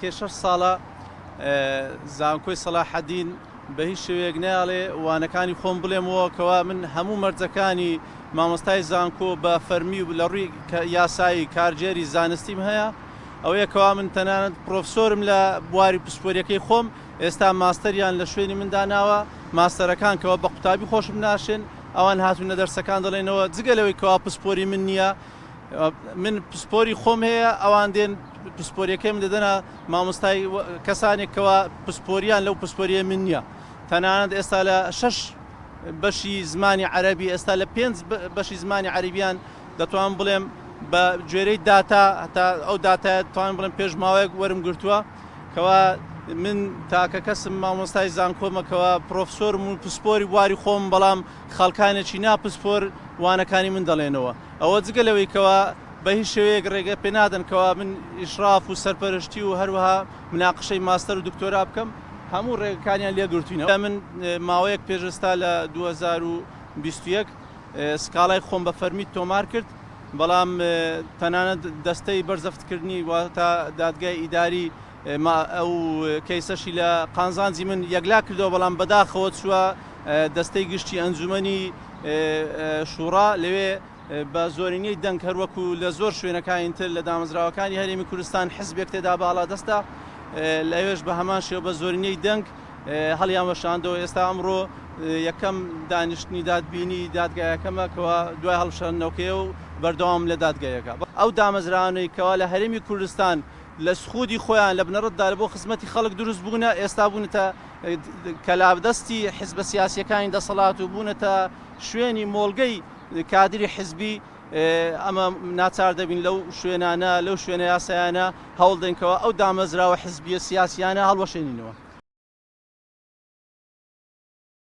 نزیکەی شەش ساڵە زانکۆی سەلاحەدین بە هیچ شێوەیەک نایەڵێ وانەکانی خۆم بڵێمەوە کەوا من هەموو مەرجەکانی مامۆستای زانکۆ بە فەرمی و لە ڕووی یاسایی کارگێری زانستیم هەیە ئەوەیە کەوا من تەنانەت پرۆفسۆرم لە بواری پسپۆریەکەی خۆم ئێستا ماستەریان لە شوێنی من داناوە ماستەرەکان کەوا بە قوتابی خۆشم ناشێن ئەوان هاتوونە دەرسەکان دەڵێنەوە جگە لەوەی کەوا پسپۆری من نییە من پسپۆری خۆم هەیە ئەوان دێن پسپۆریەکەی من دەدەنە مامۆستای کەسانێک کەوا پسپۆریان لەو پسپۆریە من نییە تەنانەت ئێستا لە شەش بەشی زمانی عەربی ئێستا لە پێنج بەشی زمانی عەربیان دەتوان بڵێم بە گوێرەی داتا هەتا ئەو داتا توان بڵێم پێش ماوەیەک وەرم گرتووە کەوا من تاکە کەسم مامۆستای زانکۆمە کەوا پرۆفسۆرم و پسپۆری بواری خۆم بەڵام خەڵکانێکی ناپسپۆر وانەکانی من دەڵێنەوە ئەوە جگە لەوەی کەوا بە هیچ شێوەیەک ڕێگە پێ نادەن کەوا من ئیشراف و سەرپەرشتی و هەروەها مناقشەی ماستەر و دکتۆرا بکەم هەموو ڕێگەکانیان لێ گرتوینەوە. من ماوەیەک پێش ئێستا لە 2021 سکاڵای خۆم بە فەرمی تۆمار کرد بەڵام تەنانەت دەستەی بەرزەفتکردنی واتە دادگای ئیداری ئەو کەیسەشی لە قازانجی من یەکلا کردەوە بەڵام بەداخەوە چووە دەستەی گشتی ئەنجومەنی شوڕا لەوێ بە زۆرینەی دەنگ هەروەکو لە زۆر شوێنەکانی تر لە دامەزراوەکانی هەرێمی کوردستان حزبێک تێدا باڵادەستە لەوێش بە هەمان شێوە بە زۆرینەی دەنگ هەڵیان وەشاندەوە ئێستا ئەمڕۆ یەکەم دانیشتنی دادبینی دادگایەکەمە کەوا دوای هەڵوشاندنەوەکەیە و بەردەوام لە دادگایەکە ئەو دامەزراوانەی کەوا لە هەرێمی کوردستان لە خودی خۆیان لە بنەڕەتدا بۆ خزمەتی خەڵک دروست بوونە ئێستا بوونەتە کەلابدەستی حزبە سیاسیەکانی دەسەڵات و بوونەتە شوێنی مۆڵگەی کادری حزبی ئەمە ناچار دەبین لەو شوێنانە لەو شوێنە یاسایانە هەوڵدەین کەوا ئەو دامەزراوە حزبیە سیاسیانە هەڵوەشێنینەوە.